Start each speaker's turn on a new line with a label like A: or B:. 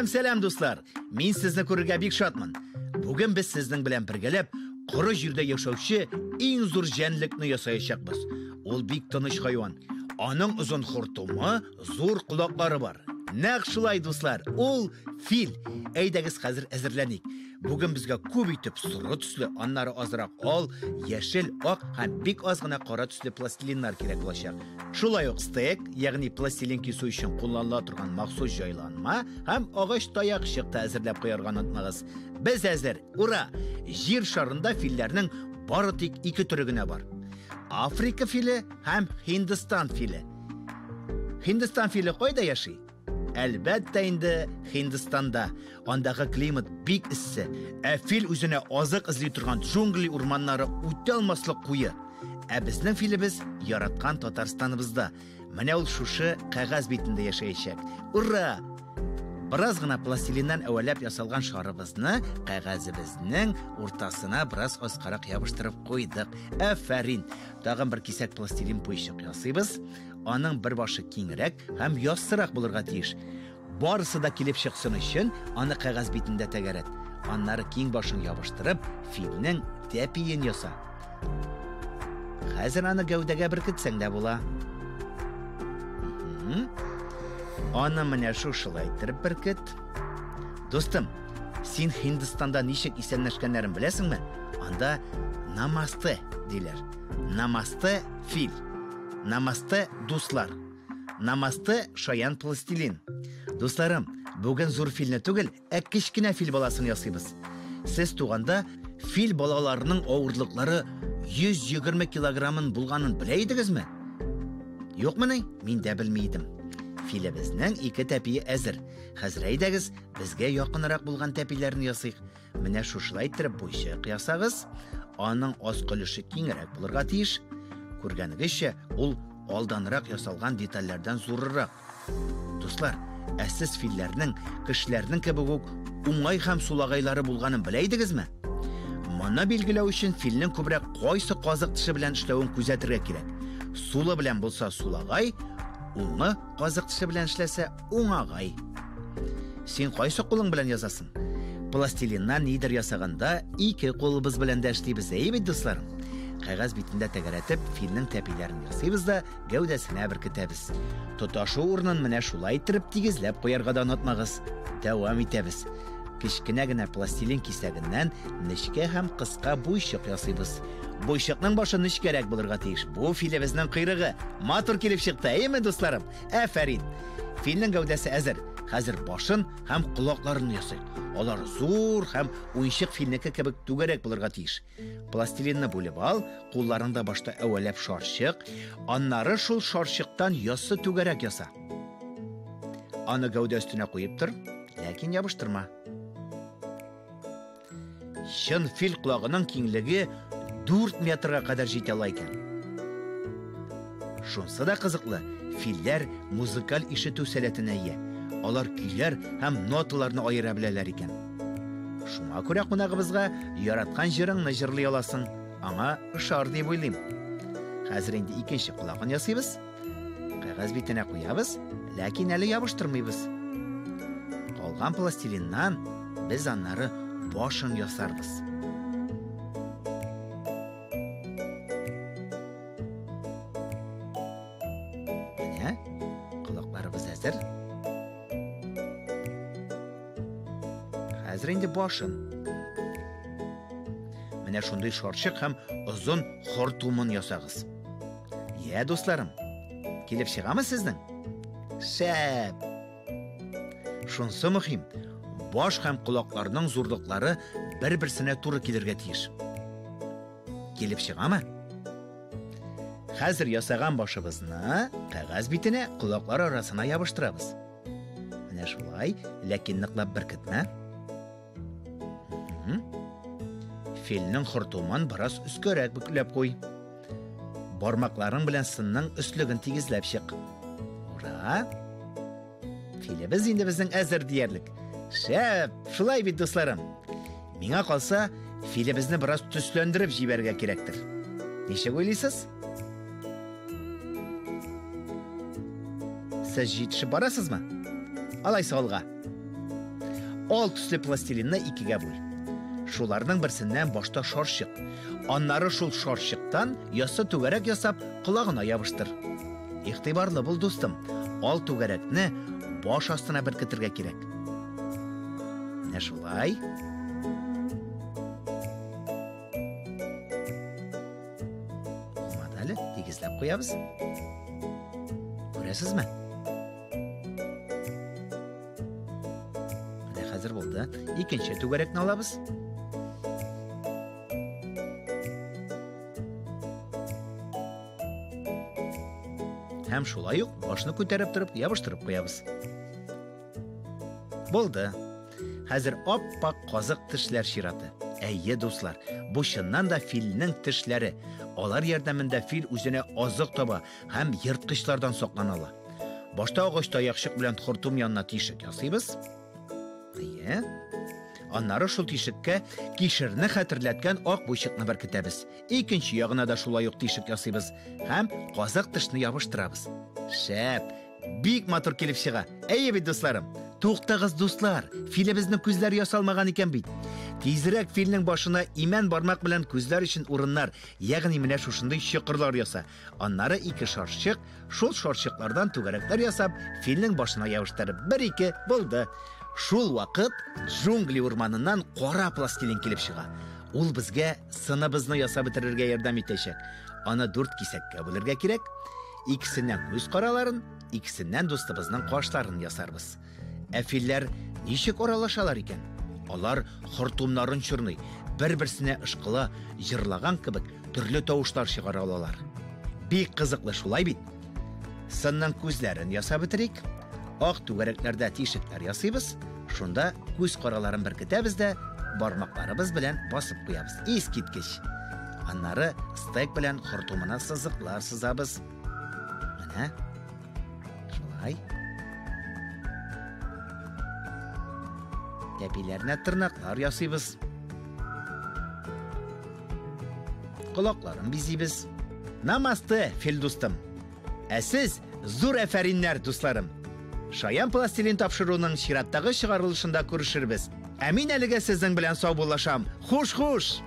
A: Сәлам, сәлам, дуслар! Мин сезне күрергә бик шатмын. Бүген без сезнең белән бергәләп коры җирдә яшәүче иң зур җәнлекне ясаячакбыз. Ул бик тыныч хайван. Аның озын хортумы, зур колаклары бар. Нәкъ шулай, дуслар, ул фил. Әйдәгез хәзер әзерләник. Бүген безгә күп итеп соры төсле, аннары азрак ал, яшел, ак һәм бик аз гына кара төсле пластилиннар кирәк булачак. Шулай ук стек, ягъни пластилин кисү өчен кулланыла торган махсус җайланма һәм агач таякчык та әзерләп куярга онытмагыз. Без әзер! Ура! Җир шарында филләрнең бары тик ике төре генә бар. Африка филе һәм Һиндстан филе. Һиндстан филе кайда яши? Әлбәттә инде Һиндстанда. Андагы климат бик эссе. Ә фил үзенә азык эзли торган джунгли урманнары үтә алмаслык куе. Ә безнең филебез яраткан Татарстаныбызда. Менә ул шушы кәгазь битендә яшәячәк. Ура! Бераз гына пластилиннан әвәләп ясалган шарыбызны кәгазебезнең уртасына бераз аскарак ябыштырып куйдык. Афәрин! Тагын бер кисәк пластилин буйчык ясыйбыз. Аның бер башы киңрәк һәм яссырак булырга тиеш. Барысы да килеп чыксын өчен аны кәгазь битендә тәгәрәт. Аннары киң башын ябыштырып, филнең тәпиен яса. Хәзер аны гәүдәгә беркетсәң дә була. Аны менә шушылай иттереп беркет. Дустым, син Һиндстанда ничек исәнләшкәннәрен беләсеңме? Анда намасте диләр. Намасте фил. Намасте дуслар. Намасте шаян пластилин. Дусларым, бүген зур филне түгел, ә кечкенә фил баласын ясыйбыз. Сез туганда фил балаларының авырлыклары 120 килограммын булганын белә идегезме? Юкмыни? Мин дә белми идем. Филебезнең ике тәпие әзер. Хәзер әйдәгез, безгә якынрак булган тәпиләрне ясыйк. Менә шушылай иттереп буйчык ясагыз. Аның аскы өлеше киңрәк булырга тиеш. Күргәнегезчә, ул алданрак ясалган детальләрдән зуррак. Дуслар, ә сез филләрнең, кешеләрнең кебек үк уңай һәм сулагайлары булганын белә идегезме? Моны билгеләү өчен филнең күбрәк кайсы казык теше белән эшләвен күзәтергә кирәк. Сулы белән булса сулагай, уңы казык теше белән эшләсә уңагай. Син кайсы кулың белән язасың? Пластилиннан нидер ясаганда ике кулыбыз белән дә эшлибез, әйе бит, дусларым? Кәгазь битендә тәгәрәтеп, филнең тәпиләрен ясыйбыз да гәүдәсенә беркетәбез. Тоташу урынын менә шулай иттереп тигезләп куярга да онытмагыз. Дәвам итәбез. Кечкенә генә пластилин кисәгеннән нечкә һәм кыска буйчык ясыйбыз. Буйчыкның башы нечкәрәк булырга тиеш. Бу филебезнең койрыгы. Матур килеп чыкты, әйеме, дусларым? Афәрин! Филнең гәүдәсе әзер. Хәзер башын һәм колакларын ясыйк. Алар зур һәм уенчык филнеке кебек түгәрәк булырга тиеш. Пластилинны бүлеп ал, кулларыңда башта әвәләп шарчык, аннары шул шарчыктан яссы түгәрәк яса. Аны гәүдә өстенә куеп тор, ләкин ябыштырма. Чын фил колагының киңлеге 4 метрга кадәр җитә ала икән. Шунсы да кызыклы, филләр музыкаль ишетү сәләтенә ия. Алар көйләр һәм ноталарны аера беләләр икән. Шуңа күрә кунагыбызга яраткан җырыңны җырлый аласың. Аңа ошар дип уйлыйм. Хәзер инде икенче колагын ясыйбыз. Кәгазь битенә куябыз, ләкин әле ябыштырмыйбыз. Калган пластилиннан без аннары башын ясарбыз. Менә колакларыбыз әзер. Хәзер инде башын. Менә шундый шарчык һәм озын хортумын ясагыз. Йә, дусларым, килеп чыгамы сезнең? Шәп! Шунсы мөһим, баш һәм колакларның зурлыклары бер-берсенә туры килергә тиеш. Килеп чыгамы? Хәзер ясаган башыбызны кәгазь битенә колаклар арасына ябыштырабыз. Менә шулай, ләкин ныклап беркетмә. Филнең хортумын бераз өскәрәк бөкләп куй. Бармакларың белән сынның өслеген тигезләп чык. Ура! Филебез инде безнең әзер диярлек. Шәп! Шулай бит, дусларым. Миңа калса, филебезне бераз төсләндереп җибәрергә кирәктер. Ничек уйлыйсыз? Сез җитешеп барасызмы? Алайса алга. Ал төсле пластилинны икегә бүл. Шуларның берсеннән башта шарчык, аннары шул шарчыктан яссы түгәрәк ясап, колагына ябыштыр. Игътибарлы бул, дустым, ал түгәрәкне баш астына беркетергә кирәк. Менә шулай. Булмады әле, тигезләп куябыз. Күрәсезме? Менә хәзер булды. Икенче түгәрәкне алабыз. Һәм шулай ук башны күтәреп торып ябыштырып куябыз. Булды. Хәзер ап-ак казык тешләр чираты. Әйе, дуслар, бу чыннан да филнең тешләре. Алар ярдәмендә фил үзенә азык таба һәм ерткычлардан саклана ала. Башта агач таякчык белән хортум янына тишек ясыйбыз. Әйе. Аннары шул тишеккә кишерне хәтерләткән ак буйчыкны беркетәбез. Икенче ягына да шулай ук тишек ясыйбыз һәм казык тешне ябыштырабыз. Шәп! Бик матур килеп чыга. Әйе бит, дусларым. Туктагыз, дуслар, филебезнең күзләре ясалмаган икән бит. Тизрәк филнең башына имән бармак белән күзләр өчен урыннар, ягъни менә шушындый чокырлар яса. Аннары ике шарчык, шул шарчыклардан түгәрәкләр ясап, филнең башына ябыштырып, бер-ике, булды. Шул вакыт джунгли урманыннан кара пластилин килеп чыга. Ул безгә сыныбызны ясап бетерергә ярдәм итәчәк. Аны дүрт кисәккә бүлергә кирәк. Икесеннән күз караларын, икесеннән дустыбызның кашларын ясарбыз. Ә филләр ничек аралашалар икән? Алар хортумнарын чорный, бер-берсенә ышкыла, җырлаган кебек төрле тавышлар чыгара алалар. Бик кызыклы шулай бит? Сынның күзләрен ясап бетерик. Ак түгәрәкләрдә тишекләр ясыйбыз. Шунда күз караларын беркетәбез дә бармакларыбыз белән басып куябыз. Искиткеч! Аннары стек белән хортумына сызыклар сызабыз. Менә. Шулай. Тәпиләренә тырнаклар ясыйбыз. Колакларын бизибез. Намасте, фил дустым. Ә сез зур әфәриннәр, дусларым. Шаян пластилин тапшыруның чираттагы чыгарылышында күрешербез. Ә мин әлегә сезнең белән саубуллашам. Хуш-хуш!